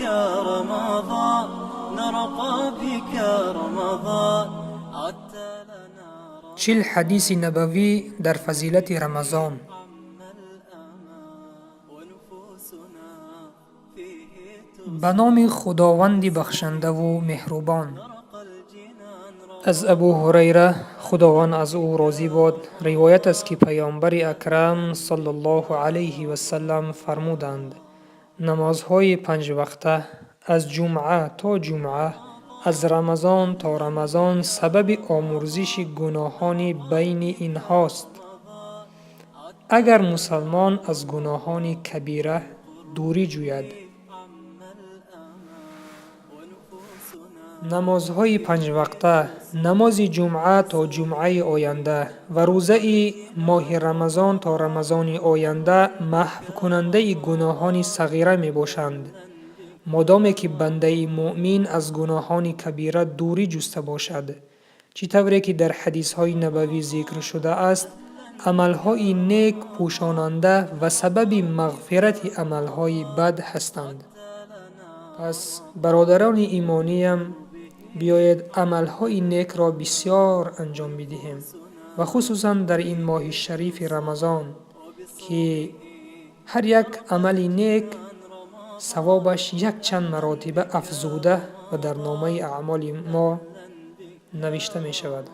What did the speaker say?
بك رمضان، نرقى بك رمضان، عدت لنا. 40 ҳадиси набавӣ дар фазилати Рамазон. ونفوسنا فيه Ба номи Худованди бахшандаву меҳрубон. Аз Абу Ҳурайра, Худованд аз ӯ розӣ бод, ривоят аст, ки Паёмбари Акрам саллаллоҳу алайҳи васаллам фармуданд: «Намозҳои панҷвақта, аз ҷумъа то ҷумъа, аз Рамазон то Рамазон сабаби омӯрзиши гуноҳони байни инҳост, агар мусалмон аз гуноҳони кабира дурӣ ҷӯяд». Намозҳои панҷвақта, намози ҷумъа то ҷумъаи оянда ва рӯзаи моҳи Рамазон то Рамазони оянда маҳвкунандаи гуноҳони сағира мебошанд, модоме ки бандаи муъмин аз гуноҳони кабира дурӣ ҷуста бошад. Чӣ тавре ки дар ҳадисҳои набавӣ зикр шудааст, амалҳои нек пӯшонанда ва сабаби мағфирати амалҳои бад ҳастанд. Пас, бародарони имониям, биёед, амалҳои некро бисёр анҷом бидиҳем ва хусусан дар ин моҳи шарифи Рамазон, ки ҳар як амали нек савобаш якчанд маротиба афзуда ва дар номаи аъмоли мо навишта мешавад.